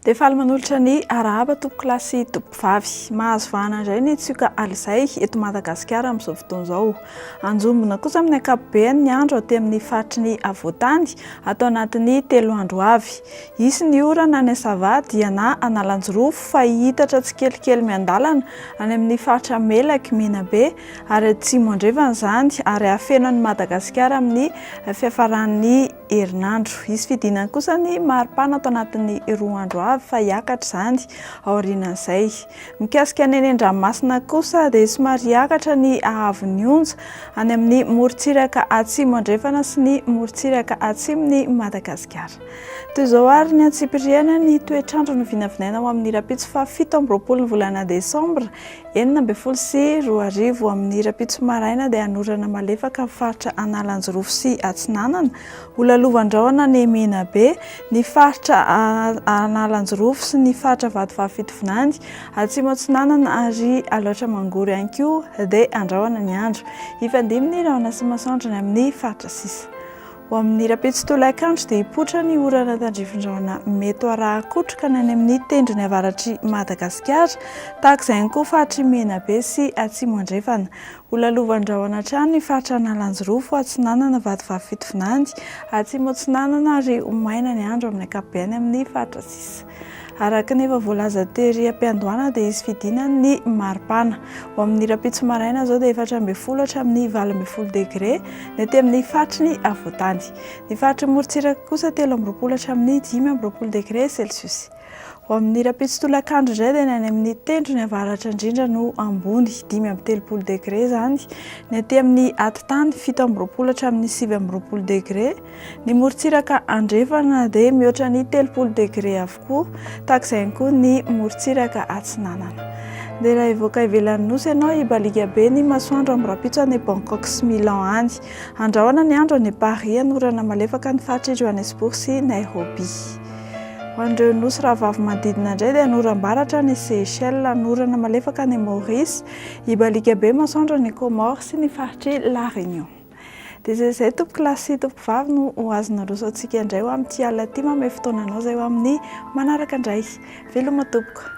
Dia faly manolotra ny arahaba tompokolahy sy tompokovavy. Mahazo vahana indray ny tsioka alizay eto Madagasikara amin'izao fotoana izao. Anjombona kosa amin'ny ankapobeny ny andro aty amin'ny faritry ny afovoantany ato anatin'ny telo andro avy. Hisy ny orana any Sava, Diana, Analanjirofo fa hihitatra tsikelikely miandalana any amin'ny faritra Melaky, Menabe ary Atsimo Andrefana izany ary hahafeno an'i Madagasikara amin'ny fiafaran'ny herinandro. Hisy fidinana kosa ny maripana ato anatin'ny roa andro avy fa hiakatra izany aorianan'izay. Mikasika ny eny an-dranomasina kosa dia somary hiakatra ny haavon'ny onja any amin'ny morontsiraka atsimo andrefana sy ny morontsiraka atsimon'i Madagasikara. Toy izao ary ny antsipiriany ny toetr'andro novinavinaina ho amin'ny rahampitso faha 27 ny volana desambra 2016. Amin'ny rahampitso maraina dia hanorana malefaka ny faritra Analanjirofo sy Atsinanana. Ho lalovan-drahona any Menabe, ny faritra Analanjirofo sy ny faritra Vatovavy Fitovinany, Atsimo Atsinanana ary Alaotra Mangoro ihany koa dia andrahona ny andro. Hifandimby ny rahona sy masoandro ny amin'ny faritra sisa. Ho amin'ny rahampitso tolakandro dia hipoitra ny orana tandrifin-drahona mety ho arahan-kotroka ny any amin'ny tendrony avaratr'i Madagasikara, tahaka izay ihany koa faritr'i Menabe sy Atsimo Andrefana. Ho lalovan-drahona hatrany ny faritra Analanjirofo, Atsinanana, Vatovavy Fitovinany, Atsimo Atsinanana ary ho maina ny andro amin'ny ankapobeny amin'ny faritra sisa. Araka ny efa voalaza tery am-piandohana dia hisy fidinany ny maripana. Ho amin'ny rahampitso maraina izao dia 14 hatramin'ny 18 degre ny aty amin'ny faritry ny afovoantany. Ny faritry ny morontsiraka kosa 23 hatramin'ny 25 degre celsius. Ho amin'ny rahampitso tolakandro indray dia ny any amin'ny tendrony avaratra indrindra no ambony, 35 degre izany. Ny aty amin'ny atitany 27 hatramin'ny 29 degre. Ny morontsiraka andrefana dia mihoatra ny 30 degre avokoa, tahaka izay ihany koa ny morontsiraka atsinanana. Dia raha hivoaka ivelan'ny nosy ianao, hibaliaka be ny masoandro amin'ny rahampitso any Bangkok sy Milan any. Andrahona ny andro any Paris, hanorana malefaka ny faritr'i Johannesburg sy Nairobi. Ho an'ireo nosy rahavavy manodidina indray dia hanoram-baratra any Seychelles, hanorana malefaka any Maurice, hibaliaka be masoandro any Comores sy ny faritr'i La Réunion. Dia izay izay tompoko lahy sy tompoko vavy no ho azo naroso antsika indray ho amin'ity alina ity. Mamehy fotoana anao izay ho amin'ny manaraka indray. Veloma tompoko.